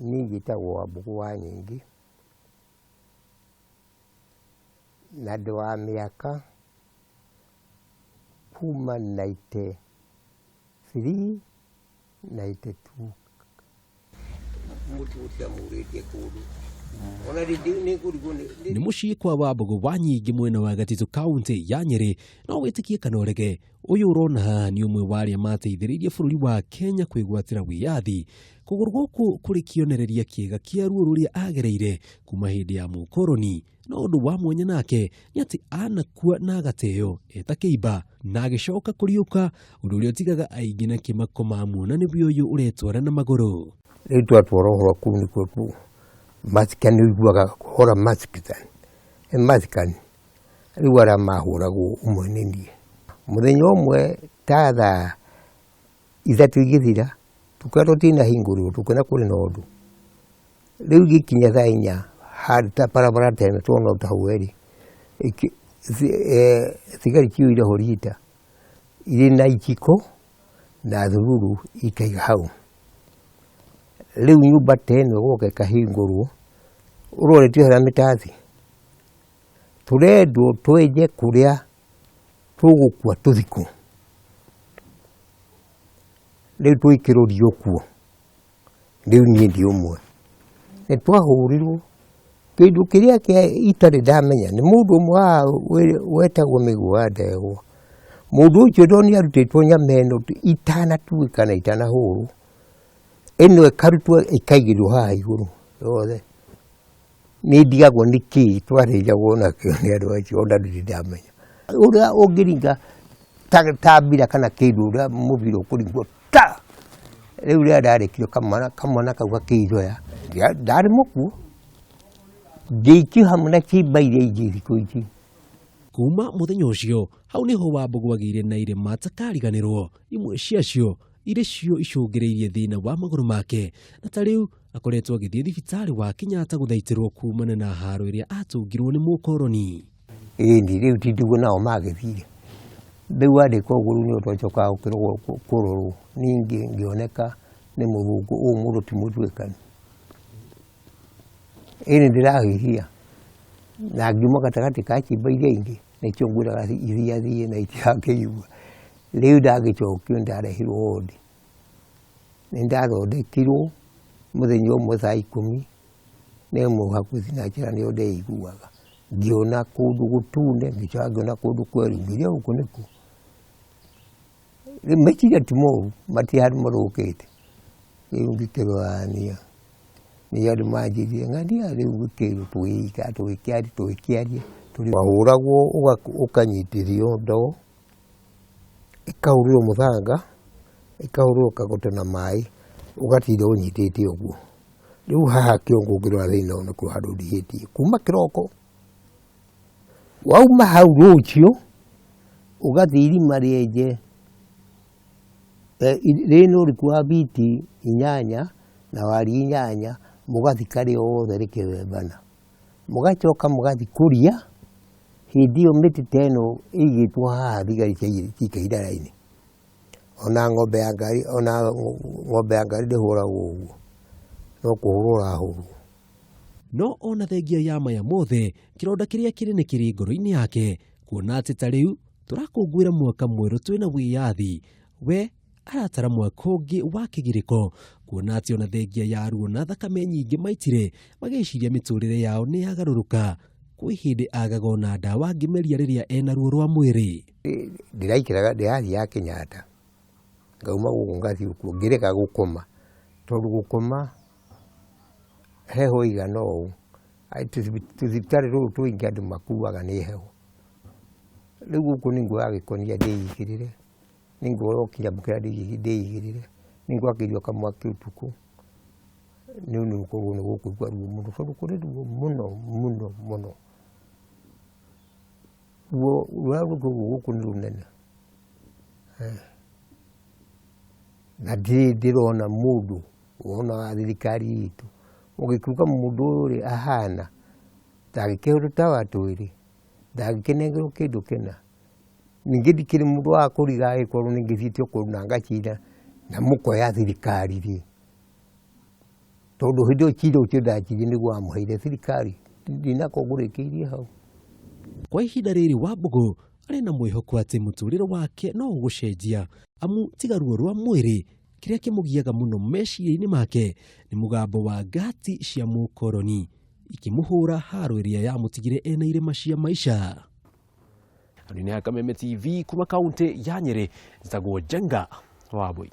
Niĩ njĩtagwo Wambũgũ wa Nyingĩ, na ndĩ wa mĩaka kuma 93, 92. Nĩ mũciĩ kwa Wambũgũ wa Nyingĩ mwena wa Gatitũ kaunti ya Nyĩrĩ. No wĩtĩkie kana ũrege, ũyũ ũrona haha nĩ ũmwe wa arĩa mateithĩrĩirie bũrũri wa Kenya kwĩgwatĩra wĩyathi. Kũgũrũ gũkũ kũrĩ kĩonereria kĩega kĩa ruo rũrĩa agereire kuma hĩndĩ ya mũkoroni. No ũndũ wa mwanya nake nĩ atĩ anakua na agateo eta kĩimba na agĩcoka kũriũka, ũndũ ũrĩa ũtigaga aingĩ na kĩmako mamuona nĩwe ũyũ ũretwara na magũrũ. Rĩu twatwara ũhoro kũu nĩkuo masikani ũiguaga kũhora masikani, masikani rĩu arĩa mahũragwo ũmwe nĩ niĩ. Mũthenya ũmwe ta thaa 3 igĩthira, tũkĩona tũtinahingũrĩrwo, tũkĩona kũrĩ na ũndũ. Rĩu igĩkinya thaa 4 handũ ta barabara ta ĩno tuona ta hau ĩrĩ, thigari ciũire ho rita irĩ na ijiko na thururu ikaiga hau. Rĩu nyũmba ta ĩno ĩgoka ĩkahingũrwo, ũroretio harĩa mĩtathi, tũrendwo twenje kũrĩa tũgũkua tũthikwo. Rĩu tũikĩrũrio kuo, rĩu niĩ ndĩ ũmwe. Nĩ twahũrirwo, kĩndũ kĩrĩa kĩa itarĩ ndamenya nĩ mũndũ ũmwe haha wetagwo Mĩgũ wa Ndegwa. Mũndũ ũcio ndonire arutĩtwo nyama ĩno itanatuĩka na itanahũrwo, ĩno ĩkarutwo ĩkaigĩrĩrwo haha igũrũ yothe. Nĩ ndigagwo nĩkĩ twarĩiragwo nakĩo nĩ andũ acio ona ndirĩ ndamenya. Ũrĩa ũngĩringa ta mbira kana kĩndũ ũrĩa mũbira ũkũringwo ta! Rĩu rĩrĩa ndarĩkirio kamwana kau gakĩnjoya, ndarĩ mũkuũ, ngĩikio hamwe na kĩimba iria ingĩ thikũ ici. Kuma mũthenya ũcio, hau nĩho Wambũgũ agĩire na irema atakariganĩrwo, imwe ciacio irĩ cio icũngĩrĩirie thĩna wa magũrũ make, na ta rĩu akoretwo agĩthiĩ thibitarĩ wa Kenyatta gũthaitĩrwo kumana na haro ĩrĩa atũngirwo nĩ mũkoroni. Ĩni rĩu ti ndiguo nao magĩthire. Rĩu wandĩkwo ũguo rĩu nĩho twacokaga gũkĩrorwo kũrorwo, ningĩ ngĩoneka nĩ mũthũngũ ũyũ mũndũ ti mũtuĩkanu. Ĩni ndĩrahihia na ngiuma gatagatĩ ka ciimba iria ingĩ nĩkĩo ngwĩraga ithiathiĩ na itirakĩigua. Rĩu ndagĩcokio nĩndarehirwo wodi, nĩndathondekirwo mũthenya ũmwe thaa 10 na ĩmwe hakuhĩ na njĩra nĩyo ndeiguaga. Ngĩona kũndũ gũtune, ngĩcoka ngĩona kũndũ kwerũ, ngĩũria gũkũ nĩkũ? Rĩu meciria ti moru, matirĩ handũ mathũkĩte. Rĩu ngĩkĩrorania, nĩ andũ manjĩrire ng'ania rĩu ngĩkĩrwo tũgĩikara tũgĩkĩaria tũgĩkĩaria. Wahũragwo ũkanyitithio ndoo, ĩkahũrĩrwo mũthanga, ĩkahũrĩrwo kagoto na maĩ, ũgatinda ũnyitĩte ũguo. Rĩu haha kĩongo ũngĩrora thĩinĩ nĩkuo handũ ndihĩtie, kuma kĩroko, wauma hau rũciũ, ũgathiĩ irima rĩenje, rĩna ũriku wa biti 8 na wariĩ 8, mũgathika rĩothe rĩkĩbebana. Mũgacoka mũgathiĩ kũria, hĩndĩ ĩyo mĩtĩ ta ĩno ĩigĩtwo haha thigari cikaire raini. Ona ng'ombe ya ngari, ona ng'ombe ya ngari ndĩhũragwo ũguo, no kũhũrwo ũrahũrwo. No ona thengia ya maya mothe, kĩronda kĩrĩa kĩnene kĩrĩ ngoro-inĩ yake, kuona atĩ ta rĩu tũrakũngũĩra mwaka mwerũ twĩna wĩyathi, we aratara mwaka ũngĩ wa kĩgirĩko, kuona atĩ ona thengia ya ruo na thakame nyingĩ maitire, magĩciria mĩtũrĩre yao nĩ yagarũrũka. Kwĩ hĩndĩ agaga ona ndawa angĩmeria rĩrĩa ena ruo rwa mwĩrĩ. Ndĩraikaraga ndĩrathiaga Kenyatta, ngauma gũkũ ngathiĩ kuo, ngĩrega gũkoma, tondũ gũkoma heho ĩigana ũũ, tũthibitarĩ tũtũ tũingĩ andũ makuaga nĩ heho. Rĩu gũkũ nĩ nguoya gĩkonia ndĩigĩrĩre, nĩ nguoya kĩnyamũ kĩrĩa ndĩigĩrĩre, nĩ ngwakĩrio kamwaki ũtukũ, rĩu nĩ gũkorwo nĩ gũkũigua ruo mũno, tondũ kũrĩ ruo mũno mũno mũno. Ruo rũrĩa rũkoragwo gũkũ nĩ rũnene. Na ndirĩ ndĩrona mũndũ wona wa thirikari itũ ũgĩkiuga mũndũ ũyũ rĩ ahana ndangĩkĩheo tũtawa twĩrĩ, ndangĩkĩnengerwo kĩndũ kĩna. Ningĩ ndikĩrĩ mũndũ wa kũriga angĩkorwo nĩ ngĩthiĩte kũndũ na ngacinda na mũkoya thirikari rĩ. Tondũ hĩndĩ ĩyo cira ũcio ndacirie nĩguo wamũheire thirikari, ndinakũgũrĩkĩirie hau. Kwa ihinda rĩrĩ Wambũgũ arĩ na mwĩhoko atĩ mũtũrĩre wake no ũgũcenjia, amu tiga ruo rwa mwĩrĩ, kĩrĩa kĩmũgiaga mũno meciria-inĩ make nĩ mũgambo wa ngati cia mũkoroni ikĩmũhũra haro ĩrĩa yamũtigire ena irema cia maica. Anini ya Kameme TV kuma kaunti ya Nyeri, njĩtagwo Njenga Wambui.